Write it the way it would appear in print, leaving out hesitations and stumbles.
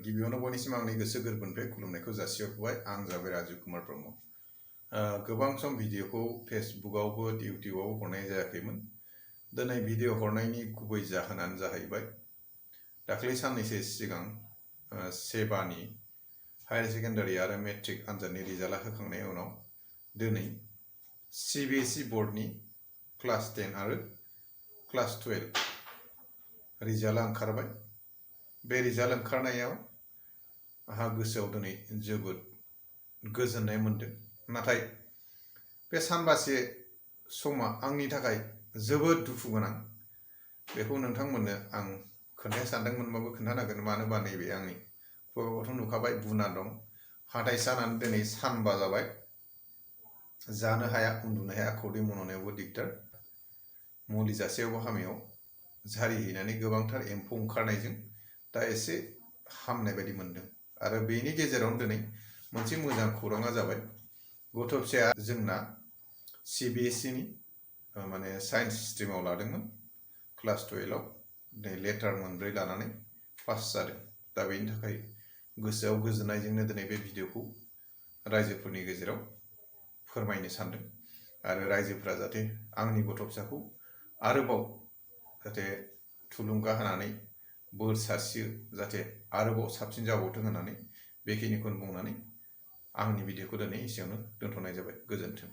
गिबियावनो बयनिसिम आंनि गोसो गोरबोनिफ्राय खुलुमनायखौ जासिहरबाय। आं जाबाय राजु कुमार ब्रह्म। गोबां सम भिडिअखौ फेसबुकआवबो इउटिउबआवबो हरनाय जायाखैमोन। दिनै भिडिअ हरनायनि गुबै जाहोनानो जाहैबाय दाख्लै साननैसो सिगां सेबानि हायार सेकेन्डारि आरो मेट्रिक आनजादनि रिजाल्टआ होखांनायनि उनाव दिनै CBSE बोर्डनि क्लास 10 आरो क्लास 12 रिजाल्टआ ओंखारबाय। बे रिजाल्ट ओंखारनायाव आंहा गोसोआव दिनै जोबोद गोजोननाय मोनदों। नाथाय बे सानबासे समा आंनि थाखाय जोबोद दुखु गोनां। बेखौ नोंथांमोननो आं खोन्थानो सानदोंमोनबाबो खोन्थानांगोन, मानो होनबा नैबे आंनि खुगायावथ' नुखाबाय बुना दं। हाथाइ सानानै दिनै सानबा जाबाय। जानो हाया, उन्दुनो हाया, खदै मन'नायावबो दिगदार। मुलि जासेयावबो हामायाव जारिहैनानै गोबांथार एम्फौ ओंखारनायजों दा एसे हामनाय बायदि मोनदों। आरो बेनि गेजेरावनो दिनै मोनसे मोजां खौराङा जाबाय, गथ' फिसाया जोंना CBSEनि माने साइन्स स्ट्रिमाव लादोंमोन। क्लास 12आव दिनै लेटार मोनब्रै लानानै पास जादों। दा बेनि थाखाय गोसोआव गोजोननायजोंनो दिनै बे भिडिअखौ रायजोफोरनि गेजेराव फोरमायनो सानदों। आरो रायजोफोरा जाहाथे आंनि गथ' फिसाखौ आरोबाव जाहाथे थुलुंगा होनानै बोर सारस्रियो, जाहाथे आरोबाव साबसिन जाबावथों होननानै बेखिनिखौनो बुंनानै आंनि भिडिअखौ दिनै एसेयावनो दोनथ'नाय जाबाय। गोजोन्थों।